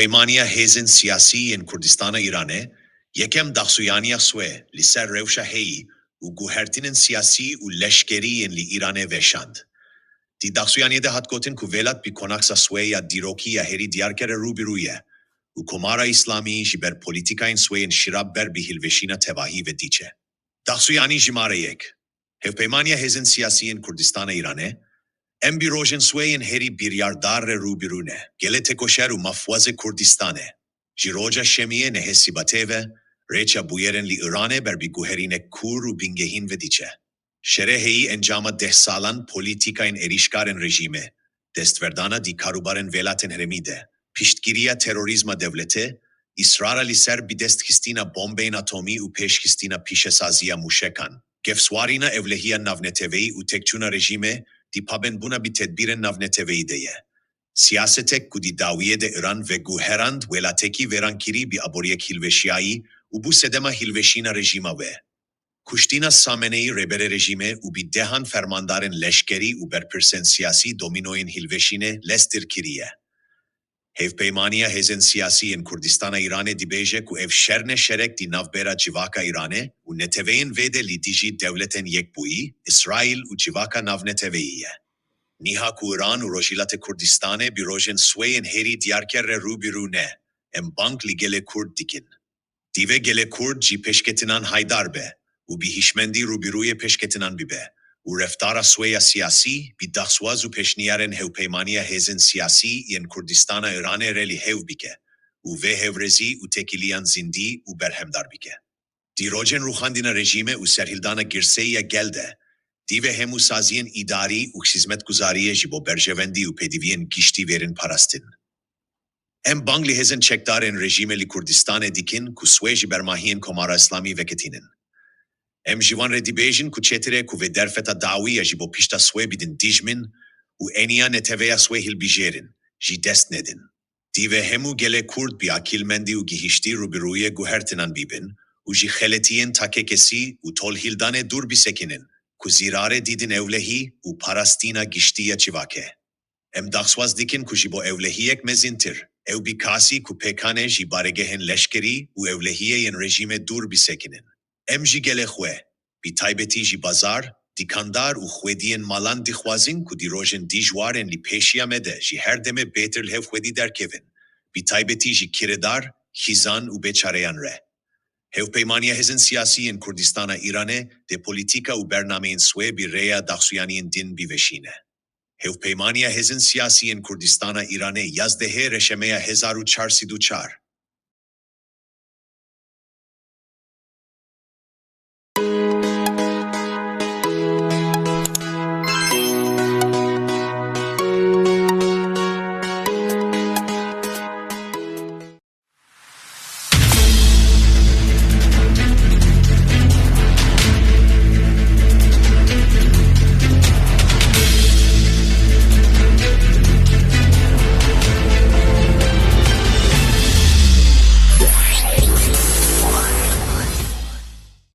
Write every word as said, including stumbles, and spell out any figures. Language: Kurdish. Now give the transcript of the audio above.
Peymaniya hêzên siyasî yên Kurdistana Îranê yekem daxuyaniya swê li ser rewşa heyî û guhertinên siyasî û leşkerî yên li Îranê veşand. Di daxuyaniyê de hat gotin ku welat bi konaksa swê ya dîrokî ya herî diyarkere rû bi rû ye û Komara Îslamî ji ber polîtîkayên swê yên şirab ber bi hilweşîna tevahî ve diçe. Daxuyanî jimare yek. Hevpeymaniya hêzên siyasî yên Kurdistana Îranê, em bi rojên swê yên herî biryardar re rû bi rû ne. Gelê tekoşer û mafwazê Kurdistanê, ji roja şemiyê nehê Sîbatê ve, rêça bûyerên li Îranê ber bi guherînek kûr û bingehîn ve diçe. Şerê heyî encama deh salan polîtîkayên êrîşkarên rejîmê, destverdana di karûbarên welatên herêmî de, piştgiriya terorîzma dewletê, îsrara li ser bidestxistina bombeyên atomî û pêşxistina pîşesaziya mûşekan, gefswarîna ewlehiya navneteweyî û têkçûna rejîmê di pabendbûna bi tedbîrên navneteweyî de ye. Siyasetek ku di dawiyê de Îran veguherand welatekî vêrankirî bi aboriyek hilweşiyayî û bû sedema hilweşîna rejîma wê. Kuştina Sameneyî rêberê rejîmê û bi dehan fermandarên leşkerî û berpirsên siyasî domînoyên hilweşînê lestir kiriye. Hevpeymaniya hêzên siyasî yên Kurdistana Îranê dibêje ku ev şer ne şerek di navbera civaka Îranê û neteweyên vê de li dijî Dewletên Yekbûyî, Îsraîl û civaka navneteweyî ye. Niha ku Îran û Rojhilatê Kurdistanê bi rojên swê yên herî diyarker re rû bi rû ne, em bang li gelê Kurd dikin. Divê gelê Kurd ji pêşketinan haydar be û bi hişmendî rûbirûyê pêşketinan bibe û reftara swê ya siyasî bi daxwaz û pêşniyarên Hevpeymaniya Hêzên Siyasî yên Kurdistana Îranê re li hev bike û vê hevrêzî û têkiliyan zindî û berhemdar bike. Di rojên rûxandina rejîmê û serhildana girseyî ya gel de, divê hemû saziyên îdarî û xizmetguzariyê ji bo berjewendî û pêdiviyên giştî vêrin parastin. Em bang li hêzên çekdar ên rejîmê li Kurdistanê dikin ku swê ji bermahiyên Komara Îslamî veketînin. Em ji wan re dibêjin ku çêtirê ku vê derfeta dawî ya ji bo pişta swê bidin dijmin û eniya neteweya swê hilbijêrin, ji dest nedin. Divê hemû gelê Kurd bi aqilmendî û gihiştî rûbirûyê guhertinan bibin û ji xeletiyên takekesî û tolhildanê dûr bisekinin ku zirarê didin ewlehî û parastina giştî ya civakê. Em daxwaz dikin ku ji bo ewlehiyek mezintir, ew bi kasî ku pêkan e ji baregehên leşkerî û ewlehiyê yên rejîmê dûr bisekinin. Em ji gelê xwe, bi taybetî ji bazar, dikandar û xwediyên malan dixwazin ku di rojên dijwar ên li pêşiya me de ji her demê bêtir li hev xwedî derkevin, bi taybetî ji kirêdar, xizan û bêçareyan re. Hevpeymaniya Hêzên Siyasî yên Kurdistana Îranê dê polîtîka û bernameyên swê bi rêya daxuyaniyên din biveşîne. Hevpeymaniya Hêzên Siyasî yên Kurdistana Îranê yazdehê Reşemeya hezar û çar sed û çar,